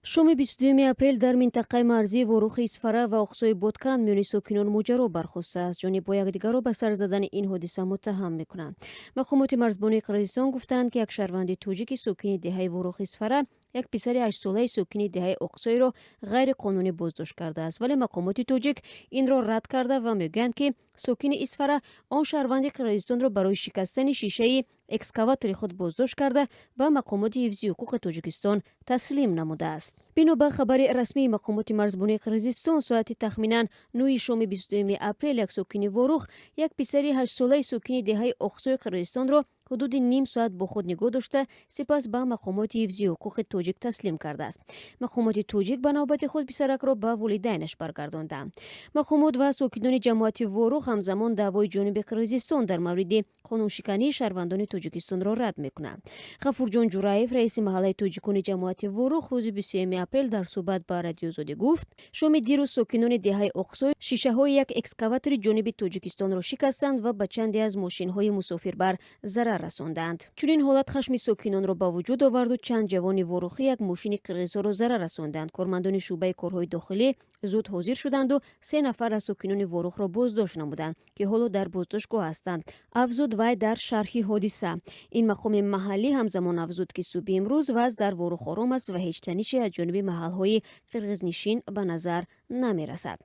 Шоми 22 апрел дар минтақаи марзии Ворухи Исфара ва Оқсои Боткан миёни сокинон моҷаро бархостааст. Ҷонибҳо якдигарро ба сар задани ин ҳодиса муттаҳам мекунанд. Мақомоти марзбонии Қирғизистон гуфтаанд, ки як шаҳрванди тоҷики сокини деҳаи Ворухи Исфара як писари 8-солаи сокини деҳаи Оқсойро ғайриқонунӣ боздошт кардааст, вале мақомоти тоҷик инро рад карда ва мегӯянд, ки сокини Исфара он шаҳрванди Қирғизистонро барои шикастани шишаи экскаватори худ боздошт карда, ба мақомоти ҳифзи ҳуқуқи Тоҷикистон таслим намудааст. Бино ба хабари расмии мақомоти марзбонии Қирғизистон, соати тахминан 9-и шоми 22 апрел як сокини Ворух як писари 8-солаи сокини деҳаи Оқсои Қирғизистонро ҳудуди ним соат бо худ нигоҳ дошта, сипас ба мақомоти ҳифзи ҳуқуқи тоҷик таслим кардааст. Мақомоти тоҷик ба навбати худ писаракро ба волидайнаш баргардонданд. Мақомот ва сокинони ҷамоати Ворух ҳамзамон даъвои ҷониби Қирғизистон дар мавриди қонуншикании шаҳрвандони Тоҷикистонро рад мекунанд. Ғафурҷон Ҷураев, раиси маҳаллаи тоҷикони ҷамоати Ворух, рӯзи 23 апрел дар суҳбат ба Радиои Озодӣ гуфт, шоми дирӯз сокинони деҳаи Оқсой шишаҳои як экскаватори ҷониби Тоҷикистонро шикастанд ва ба чанде аз мошинҳои мусофирбар зарар расонданд. Чунин ҳолат хашми сокинонро ба вуҷуд оварду чанд ҷавони ворухӣ як мошини қирғизҳоро зарар расонданд. Кормандони шӯъбаи корҳои дохилӣ зуд ҳозир шуданду се нафар аз сокинони Ворухро боздошт намуданд, ки ҳоло дар боздоштгоҳ ҳастанд, афзуд вай дар шарҳи ҳодиса. Ин мақоми маҳаллӣ ҳамзамон афзуд, ки субҳи имрӯз вазъ дар Ворух ором аст ва ҳеҷ танише аз ҷониби маҳалҳои қирғизнишин ба назар намерасад.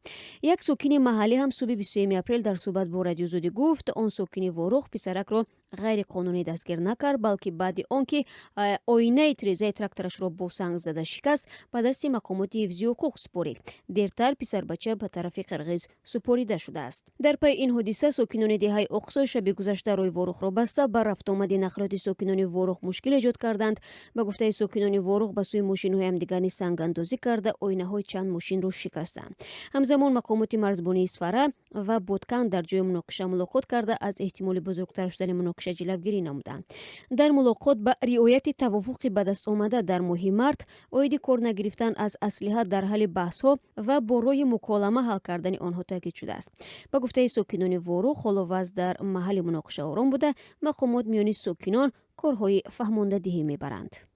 Як сокини маҳаллӣ ҳам субҳи 23 апрел дар суҳбат бо Радиои Озодӣ гуфт, он сокини Ворух писаракро ғайриқонунӣ дастгир накард, балки баъди он ки оинаи тирезаи тракторашро бо санг зада шикаст, ба дасти мақомоти ҳифзи ҳуқуқ супорид. Дертар писарбача ба тарафи қирғиз супорида шудааст. Дар пайи ин ҳодиса сокинони деҳаи Оқсой шаби гузашта роҳи Ворухро баста, ба рафтуомади нақлиёти сокинони Ворух мушкил эҷод карданд. Ба гуфтаи сокинони Ворух, ба сӯи мошинҳои ҳамдигар низ сангандозӣ карда, оинаҳои чанд мошинро шикастанд. Ҳамзамон мақомоти марзбонии Исфара ва Боткан дар ҷои муноқиша мулоқот карда, аз эҳтимоли бузургтар шудани муноқиша ҷилавгирӣ намуданд. Дар мулоқот ба риояти тавофуқи ба даст омада дар моҳи март оиди кор нагирифтан аз аслиҳа дар ҳалли баҳсҳо ва бо роҳи муколама ҳал кардани онҳо таъкид шудааст. Ба гуфтаи сокинони Ворух, ҳоло вазъ дар маҳалли муноқиша ором буда, мақомот миёни сокинон корҳои фаҳмондадиҳӣ мебаранд.